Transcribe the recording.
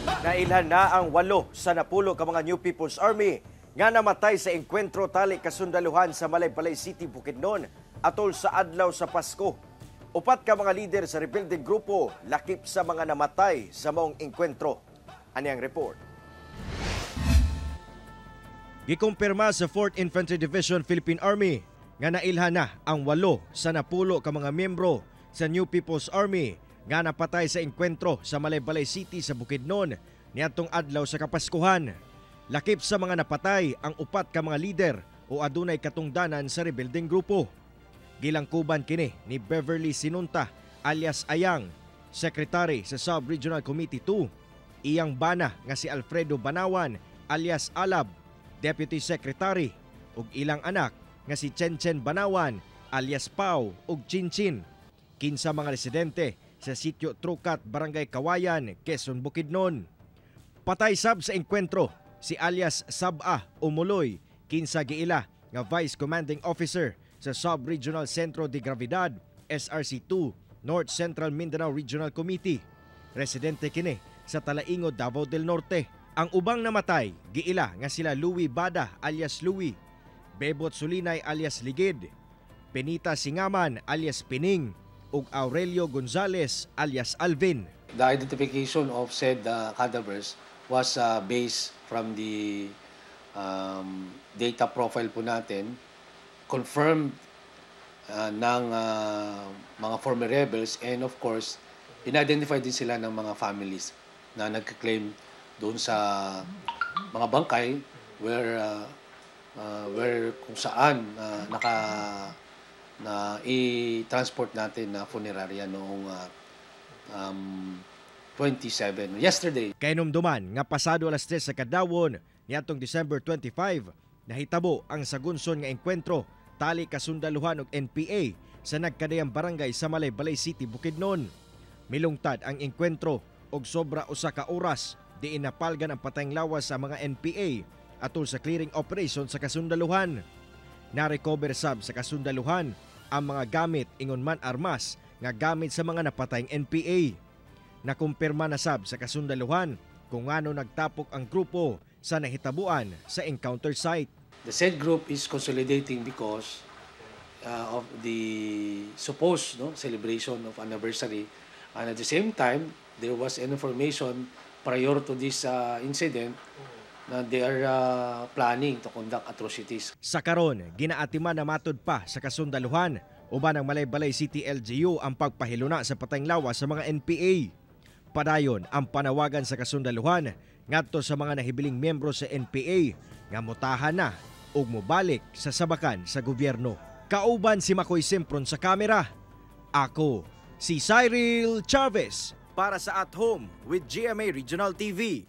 Nailhan na ang 8 sa 10 ka mga New People's Army nga namatay sa engkwentro tali kasundaluhan sa Malaybalay City, Bukidnon atol sa adlaw sa Pasko. Upat ka mga lider sa rebeldeng grupo lakip sa mga namatay sa maong engkwentro. Ani ang report. Gikumpirma sa 4th Infantry Division, Philippine Army, nga nailhan na ang 8 sa 10 ka mga miyembro sa New People's Army nga napatay sa engkwentro sa Malaybalay City sa Bukidnon niadtong adlaw sa Kapaskuhan. Lakip sa mga napatay ang upat ka mga lider o adunay katungdanan sa rebeldeng grupo. Gilangkuban kini ni Beverly Sinunta alias Ayang, Secretary sa Sub-Regional Committee 2, iyang bana nga si Alfredo Banawan alias Alab, Deputy Secretary, ug ilang anak nga si Chenchen Banawan alias Pau ug Chinchin, kinsa mga residente sa Sitio Trukat, Barangay Kawayan, Quezon, Bukidnon. Patay sab sa engkwentro si alias Saba Umuloy, kinsa giila nga Vice Commanding Officer sa Sub-Regional Centro de Gravedad, SRC2, North Central Mindanao Regional Committee. Residente kini sa Talaingod, Davao del Norte. Ang ubang namatay giila nga sila Louis Bada alias Louis, Bebot Sulinay alias Ligid, Benita Singaman alias Pining ug Aurelio Gonzales alias Alvin. The identification of said cadavers was based from the data profile po natin, confirmed ng mga former rebels, and of course, in-identify din sila ng mga families na nagka-claim doon sa mga bangkay where kung saan naka na i-transport natin na funeraria noong 27, yesterday. Kahinumduman nga pasado alas 3 sa kadlawon niadtong December 25, nahitabo ang sagunson nga engkwentro tali kasundaluhan og NPA sa nagkadayang barangay sa Malaybalay City, Bukidnon. Milungtad ang engkwentro og sobra 1 ka oras diin napalgan ang patayng lawas sa mga NPA atol sa clearing operation sa kasundaluhan. Na-recover sab sa kasundaluhan ang mga gamit ingon man armas nga gamit sa mga napatayng NPA. Nakumpirma na sab sa kasundaluhan kung ngano nagtapok ang grupo sa nahitabuan sa encounter site. The said group is consolidating because of the supposed, no, celebration of anniversary, and at the same time there was an information prior to this incident na they are planning to conduct atrocities. Sa karon, ginaatiman na matud pa sa kasundaluhan uban ang Malaybalay City LGU ang pagpahiluna sa patayng lawas sa mga NPA. Padayon ang panawagan sa kasundaluhan ngadto sa mga nahibiling miyembro sa NPA nga mutahan na ug mobalik sa sabakan sa gobyerno. Kauban si Makoy Sempron sa kamera. Ako si Cyril Chavez para sa At Home with GMA Regional TV.